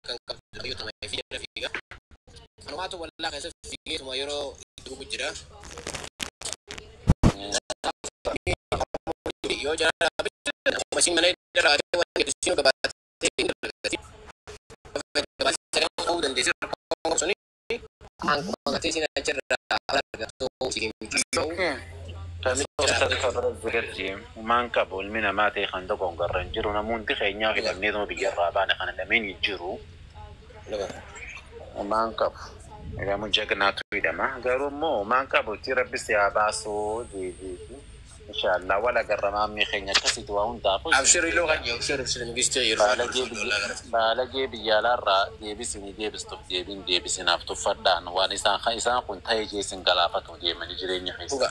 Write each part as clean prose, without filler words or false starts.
Kan qabdu yoo ta'u fi jala fiiga. Anumaatu wallaa keessa fiigeetuma yeroo itti dhugu jira. Yoo jala dhaabbate akkuma isin mana irraa waan jedhu isin gabaatee hin dalagati. Gabaatee ta'uu dandeessi rakkoon suni hanquma isin achirraa argatu isin Okay. Maan qabu ilmi namaa ta'e kan tokko hin hin jiru namoonni keenyaa hidhamneetuma biyyarraa baane kana lameen hin jiru. Maan qabu. Hidhamu jagnaatu hidhama. Garuu immoo maan qabu itti rabbi si haa baasuu deebiifi. Inshaallah wal agarra maamni keenya akkasitti waa hundaafuu. Abshir iloo kan jiru abshir abshir migistee yeroo Baalagee biyya alaarraa deebisinii deebistuuf deebiin deebisinaaf tuffadhaan waan isaan kun ta'ee jeesin galaafatu deemanii jireenya keessa. Dhuga.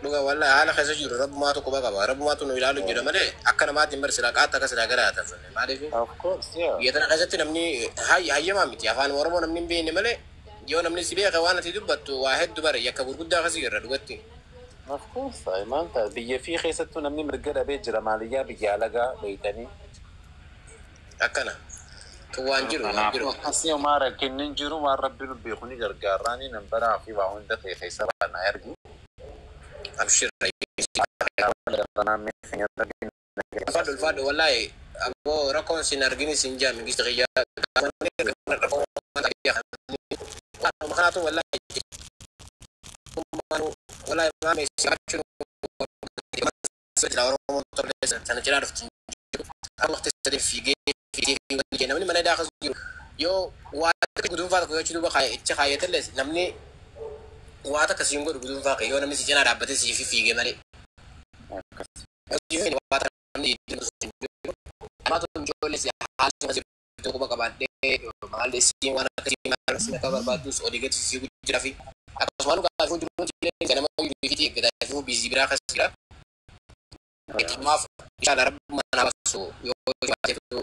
Dhuga wallahi haala keessa jiru rabbumaatu quba qaba. Rabbumaatu nu ilaalu jira malee akka namaatiin bar silaa qaata akka silaa gara haatafanne. Maaliif Of course, yeah. biyya tana keessatti namni hayyamaa miti. Afaan Oromoo namni hin beekne malee yoo namni si beeka waan ati dubbattu waa hedduu bare yakka gurguddaa akkasii jirra dhugatti. Of course, maal ta'a biyya fi keessattuu namni mirga dhabee jira maaliyyaa biyya alagaa beeytanii. Akkana. Tun waan jiru waan jiru. Kanaafuu akkasii homaa rakkinni hin jiru waan rabbi nu beeku ni gargaarraani nan baraa fi waa hunda ta'e keessa baanaa ergi. Abshir. Ulfaadhu ulfaadhu wallahi aboo rakkoon sin argini sin jaa migista kiyyaa. Kanaatu wallahi wallahi maame si sana cinaa dhuftu waqti sadii fiigee fiigee namni mana daakas jiru yoo waa takka guduunfaa tokko yoo duuba ichi kaayyatallee namni waa takka siin godhu guduunfaa kee yoo namni si cinaa dhaabbatee siif fiigee malee. Waa takka namni Amaatu ijoollee si haala si quba qabaadhee maal siin waan akkasii maal siin akka barbaadus olii gadi si jira fi akkasuma nu gaafuu jiru ganama fi eeggataa biizii biraa akkas jira. Maaf inshallah rabbi mana baasu yoo baateetu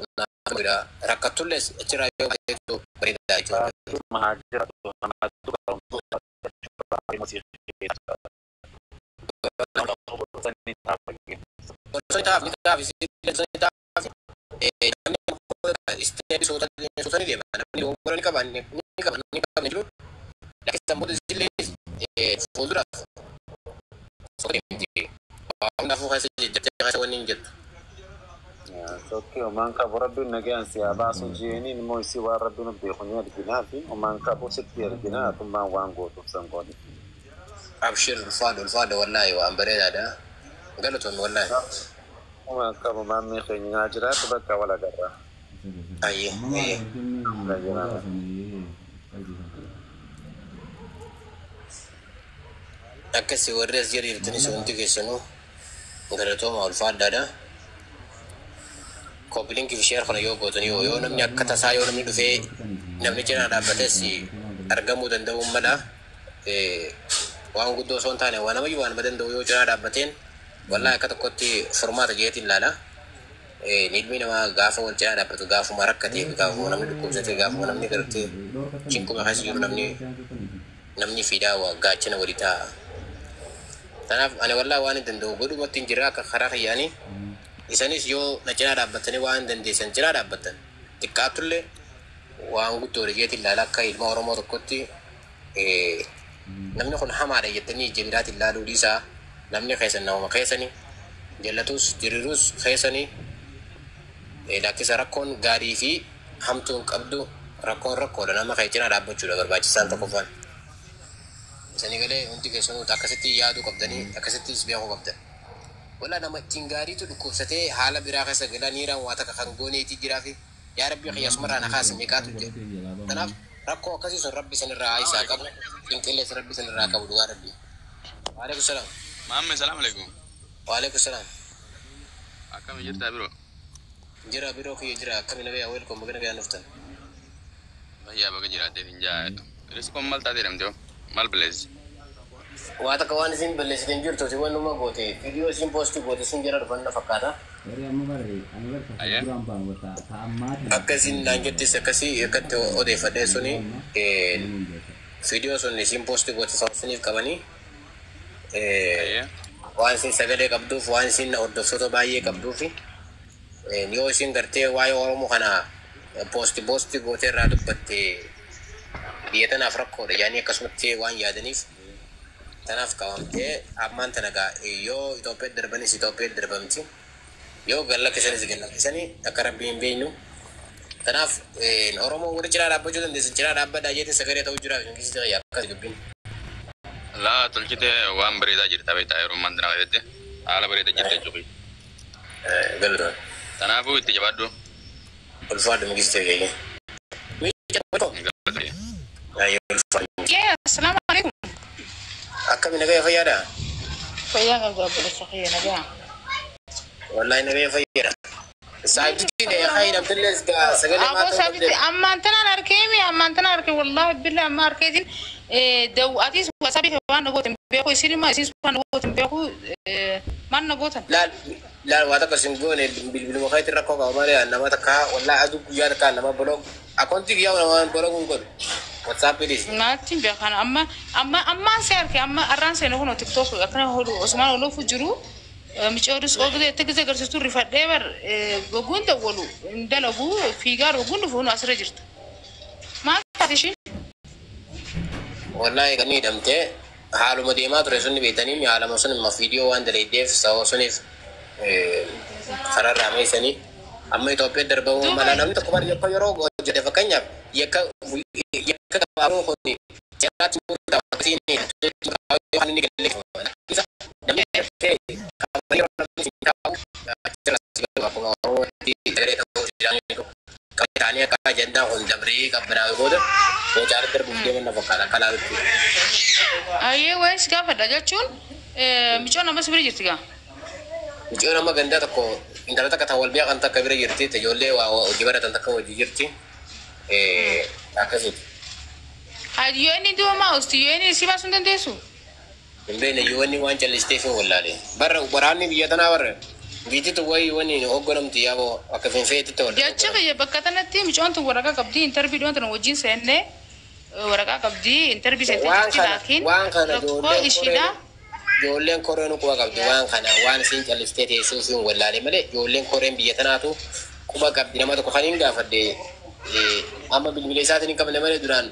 rakkatullee achirraa yoo baateetu bareedaa jechuudha. Osoo taaf ni taaf osoo taaf namni isteebi sootanii deema namni dogoggora ni qaban ni qaban ni qaban jiru. Lakkisan booda illee fuulduraaf sootanii deemti. Hundaafuu keessa jajjabdee keessa wanni hin jettu. Sokkee homaan qabu rabbiin nagaan si haa baasu jeeniin immoo isii waan rabbiin nu beeku ni arginaa fi homaan qabu sitti arginaa atummaan waan gootuuf san goone. Abshir ulfaadha ulfaadha wallaahi waan bareedaadha. Galatoon wallaahi. Homaan qabu maammii keenya naa jiraatu bakka wal agarra. Ayyee ayyee. Akkasii warri as jiriirtanis hundi keessanuu galatooma ulfaadhaadha. Copy link fi share kana yoo gootan yoo namni akka tasaa yoo namni dhufee namni cinaa dhaabbates argamuu danda'uu mala. Waan guddoo osoo hin taane waan namayyuu waan danda'u yoo cinaa dhaabbateen wallahi akka tokkotti furmaata jeetiin ilaala. Ilmi namaa gaafa wal cinaa dhaabbatu gaafuma rakkatee fi gaafuma namni dhukkubsatee gaafuma namni gartee cinquma keessa jiru namni namni fiidaa gaachana walii ta'a. Kanaaf ani wallahi waan hin danda'u godhumatti hin jira akka karaa kiyyaanii isanis yoo na cinaa dhaabbatanii waan dandeessan cinaa dhaabbattan xiqqaatullee waan guddoodha jeetiin ilaala akka ilma Oromoo tokkotti namni kun hamaadha jettanii ija biraatiin ilaaluu dhiisaa namni keessan namuma keessanii jallatus diriirus keessanii lakkisa rakkoon gaarii fi hamtuun qabdu rakkoon rakkoodha nama kee cinaa dhaabbachuudha barbaachisaan tokkoffaan. Isanii galee hundi keessanuu akkasitti yaaduu qabdanii akkasittis beekuu qabdan. Wala nama ittiin gaariitu dhukkubsatee haala biraa keessa gala niiraan waa takka kan gooneetii jiraa fi yaa rabbi qiyyaasumarraa na kaase meeqaatu jira. Kanaaf rakkoo akkasii sun rabbi sanirraa isaa qabu qinqillees rabbi sanirraa qabu dhugaa rabbi. Waalaikum salaam. Maamme salaam alaikum. Waalaikum salaam. Akkami jirta biroo? Jira biroo kiyya jira akkami nagaya welcome baga nagayaan dhuftan. Fayyaa baga jiraateef hin jaa. Riskoon maal taatee jedhamte hoo? Maal balleessi? Waa takka waan isin balleessite hin jirtu waan numa goote viidiyoo isin poostii goote isin jala dhufan na fakkaata. Ayyee. Akka isin naan jettis akkasii akkatti odeeffadhee suni viidiyoo sun isin poostii goote isiniif qabanii Ayyee. waan isin sagalee qabduuf waan isin hordoftoota baay'ee qabduuf yoo isin gartee waa'ee Oromoo kana Poosti gootee irraa dubbatte biyya tanaaf rakkoodha yaanii akkasumatti waan yaadaniif tanaaf qabamtee ammaan tana gaa yoo Itoophiyaa darbanis Itoophiyaa darbamti, yoo gallakkisanis gallakkisanii akka rabbi hin beeknu. Kanaaf Oromoo warri cinaa dhaabbachuu dandeessan cinaa dhaabbadhaa jeetiin sagalee ta'uu jira akkas dubbiin. Laa tolchitee waan bareedaa jirta beektaa yeroo ammaan tana keessatti haala bareedaa jirta jechuudha. Galatoon. Kanaafuu itti jabaadhu. Ulfaadhu migisitee keenya. Yeah, assalamu alaikum. Akkami, nagaya fayyaadha? Fayyaa qabdu obboleessa kiyya, nagaa. Wallaahi nagaya fayyaadha. Saayibtiin hayi namtillee sagalee Aboo maata sabitti ammaan tanaan arkeemi, ammaan tanaan arke, wallahi billah amma arkeetiin daw atis wasabi waan na gootan beeku, isin immoo isin waan na gootan beeku, maal na gootan. Laal laal, waa takka sin goone, bilbiluma keetti rakkoo qaba malee nama takka wallahi aduu guyyaa takka nama block akoontii guyyaa nama block hin godhu. WhatsAppiinis. Naatti hin beekan, amma amma ammaan se arke, amma arraan seene kun TikTok akkana hodhu osumaan oluufu jiru micoodus oogdee itti gise agarsiistu rifadhee bar goguun dawwalu hin dalagu fiigaa goguun dhufu asirra jirta. Maal taate ishiin? Wallahi kan hidhamtee haaluma deemaa ture sunni beektanii haaluma sun imma viidiyoo waan dalayddeef sababa suniif kararraa meessanii amma Itoophiyaa darbamuu mala. Namni tokko bar yakka yeroo hojjete, fakkeenyaaf yakka gabaaboo kun seeraatti murtaa'u akkasiin waan inni galle isa namni ta'e qabanii yeroo namni sin taa'u achirra si galu akkuma Oromootti sagalee ta'uu jedhanii qabataanii akka ajandaan kun dabree qabbanaa'e booda bocaara darbuuf deeman na fakkaata akka laalutti. Ayyee, wayis gaafadha jechuun micoon ammas bira jirti gaa. Mucayyoon amma gandaa tokko intala takka tan wal beekan takka bira jirti, ijoollee waa hojii baratan takka hojii jirti. Akkasitti. Yoo inni du'a maa usti, yoo inni si baasuu hin dandeessu? Hin beekne, yoo inni waan callisteef hin wallaale. Barra waraanni biyya tanaa barra biitti wayii wanni hoogganamti yaaboo akka finfeetti ta'u. Jecha kiyya bakka tanatti micoon tun waraqaa qabdi, interview dhiyoon tana wajjin seennee waraqaa qabdi, interview seentee Waan jirti kana laakiin waan kana rakkoo ijoolleen ishiidha. Koreen ijoolleen koreen quba qabdi waan kana, waan isiin callistee teessuuf hin wallaale malee ijoolleen koreen biyya tanaatu quba qabdi. Nama tokko kan hin gaafadhe amma bilbila isaatiin hin qabne malee duraan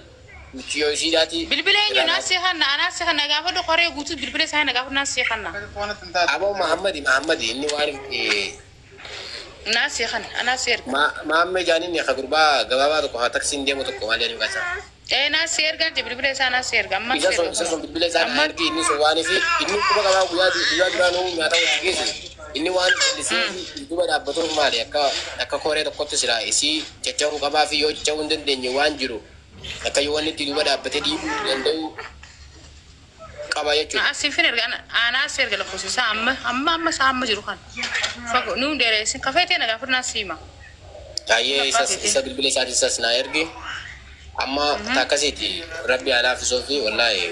muciyyoo isiidhaati. Bilbila eenyu naasii kanna, anaasii kanna gaafadhu, qoree guutuu bilbila isaa na gaafadhu, naasii kanna. Aboo Mahammadi, Mahammadi inni waan Naasii kanna, anaasii erga. Maammee jaaniin ka gurbaa gabaabaa tokko haa taksiin deemu tokko maal jedhanii maqaa isaa. Ee, naasii ergaa je, bilbila isaa naasii erga amma. Isa sun bilbila isaa na ergi. Inni sun waan fi inni quba qabaa, guyyaa guyyaa duraanuu nyaata wajji geesse, inni waan callisee duuba dhaabbatuuf maali akka koree tokkotti silaa isii caccabuu qabaa fi yoo caccabuu hin dandeenye waan jiru akka yoo wanni itti duuba dhaabbatee dhiibuu danda'u qaba jechuudha. Asiifin erga, anaasii erga lakkoofsa isaa amma amma amma isaa amma jiru kan. Fagoo nuun dheeressin kafeetee na gaafadhu, naasii hima. Baay'ee isa bilbila isaatii isas naa ergi. Amma akkasiiti, rabbi haa laaffisuu fi wallaahi.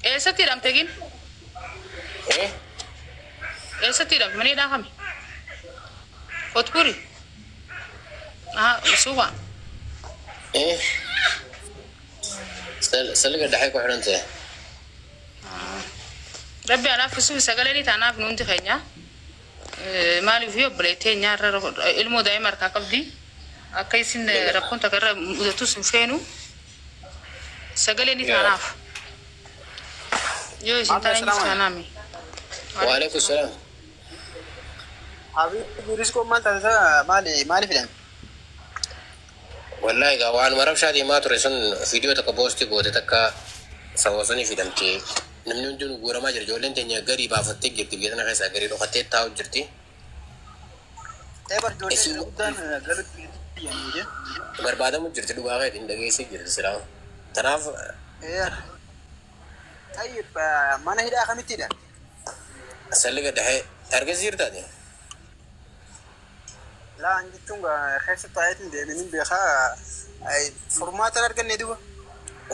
Eessatti hidhamte gin? Eh? Eessatti hidhamte? Mana hidhaa kami? Kotburi? Aha, suuqa. Eh? Saliga dhexay ku xidhan tahay. Rabbi haa laaffisuu, sagalee ni taanaaf nuti keenya. Maaliif yoo obboleettee nyaarra ilmoo daa'ima harkaa qabdi. Akka isin rakkoon takka irra mudatus hin feenu. Sagalee ni taanaaf. Yoo isin taane innis taanaami. Waalaikum salaam. Habibi, riskoon maal taasisa, maali maali fidan? Wallahi egaa waanuma rabshaa deemaa ture sun viidiyoo tokko poostii goote takka sababa sunii fidamte. Namni hundinuu guuramaa jira. Ijoolleen teenya garii baafattee jirti, biyya tana keessaa garii dhokattee taa'u jirti. Ee bar, ijoollee guddaan galutti biyyanii je. Barbaadamu jirti, dhugaa keetiin dhageessee jirti silaa. Kanaaf Ee. Tayyib, mana hidhaa kamittidha? Salliga dhahee argisiis jirtaati. Laa, an jechuun keessa taa'eetiin deemanii beekaa, furmaata arganne duba.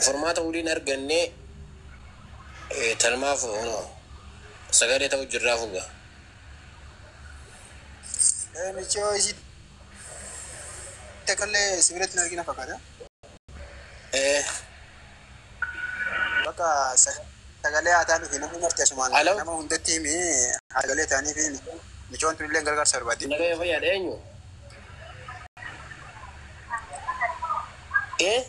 Furmaata waliin arganne, talmaaf sagalee ta'u jirraa fuga. Michoo isii takkallee sibiilatti argina fakkaata. Bakka sagalee haa taanu fi namni marti asumaan nama hundatti himi, sagalee ta'anii fi michoon tun illee gargaarsa barbaaddi. Nagaya fayyaadha, eenyu? Eh?